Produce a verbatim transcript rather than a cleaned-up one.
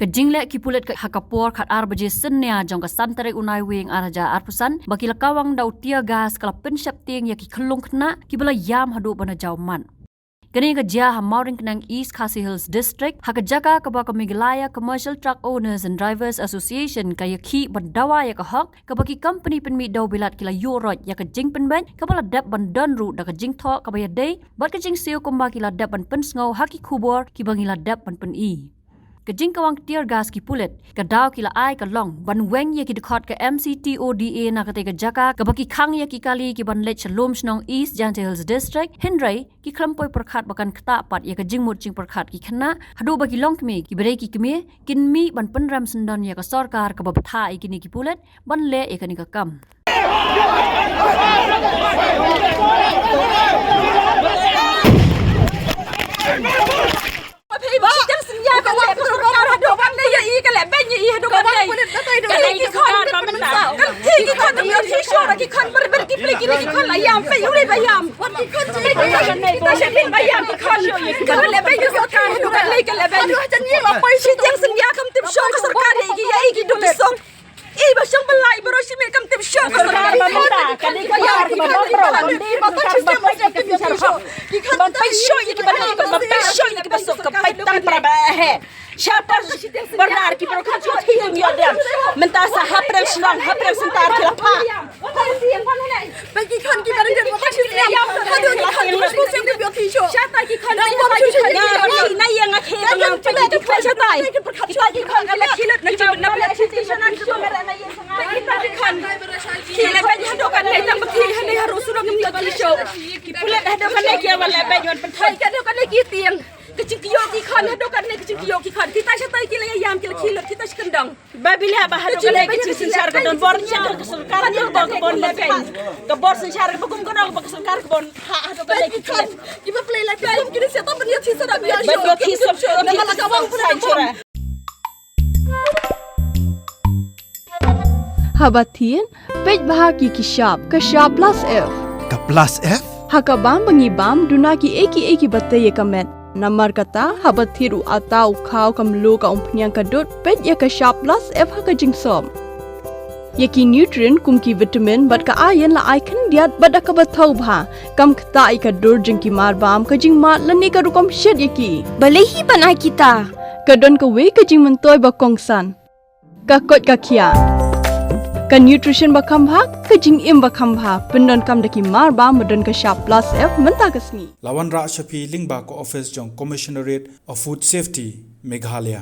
Ka jingleh ki pulit ka ha ka por khatar baje synnia jong ka san tarik u Naiwieng ar hajar arphew san ba ki la kawang da u tear gas ka la pynsheptieng ïa ki khyllung khynnah kiba la ïam haduh ban da jaw mat. Kane ka jia ha Mawryngkneng, East Khasi Hills District, ha ka jaka kaba ka Meghalaya Commercial Truck Owners and Drivers Association ka ïakhih ban dawa ïa ka hok kaba ki kompani pynmih dewbilat ki la ïuh roit ïa ka jingpynbeit kaba la dep ban don ruh da ka jingthoh kaba ïadei bad ka jingsiew kumba ki la dep ban pynsngew ha ki khubor kiba ngi la dep ban pyni. Ka jingkawang tear gas ki pulit, ka daw ki la ai ka long ban weng ïa ki dkhot ka M C T O D A na katei ka jaka kaba ki khang ïa ki kali kiban leit sha lum shnong East Jaintia Hills District, hynrei ki khlem poi pyrkhat ba kan ktah pat ïa ka jingmut jingpyrkhat ki khynnah haduh ba ki longkmie kiba dei ki kmie kin mih ban pynrem syndon ïa ka sorkar kaba bthah ïa kine ki pulit ban leh ïa kane ka kam. Ih, ba shong bala, i baroh shi me kam tip shong ka sorkar. Ka dei ka sorkar ba bro, ka dei ka sorkar ba bro. Ban pynshoi ïa ki ban, ban pynshoi ïa ki ba suk, ka pyntan para ba he. Shata bernard ki bro ka jot hi ïa dem. Mynta sa hapdeng shnong, hapdeng center ki la pha. Ba ki khon ki ban dem ba shi ya. Haduh ki khon ki ban shi ya. Shata ki khon ki ban shi ya. Na ïa nga khe ba nga ki khon shata. Kita ki khon ki la kilut na jam na pla ki shana ki khon. Kita ki khon ki la ban haduh kan na tang ba ki hane haru surang ki la ki sho. Ki pulit haduh kan na ki wan la ban wan pynthoi haduh kan na ki tiang. Ka jingkyiuh ki khon haduh kan na ka jingkyiuh ki khon. Kita shata ki la ïam ki la kilut kita shi kyndong. Ba bila ba haduh kan na ka jingsynshar ka don bor synshar ka sorkar ka don ka bor synshar ka bor kum ka don ka sorkar ka bor ha haduh kan na ki khon. Ki ba play la ki khon ki ni shata ban ïa thi sara ban ïa thi sara. Haba thied, peit bha ki ki shap, ka shap plus F. Ka plus F? Ha ka bam ba ngi bam, duna ki ei ki ei ki ba tei ïa ka met. Namar kata, haba thied u ata u khaw ka mluh ka umphniang ka dud, peit ïa ka shap plus F ha ka jingsop. Ïa ki nutrient kum ki vitamin bad ka iron la ai khyndiat bad da kaba thaw bha. Kam ktah ïa ka dur jong ki mar bam ka jingmad lane ka rukom shet ïa ki. Balei hi ban ai kita? Ka don kawei ka jingmyntoi ba kongsan. Ka koit ka khiah. Ka nutrition ba kham bha, ka jingim ba kham bha, pyndonkam da ki mar bam ba don ka shap plus F mynta ka sngi. La wanrah sha phi lyngba ka office jong Commissionerate of Food Safety, Meghalaya.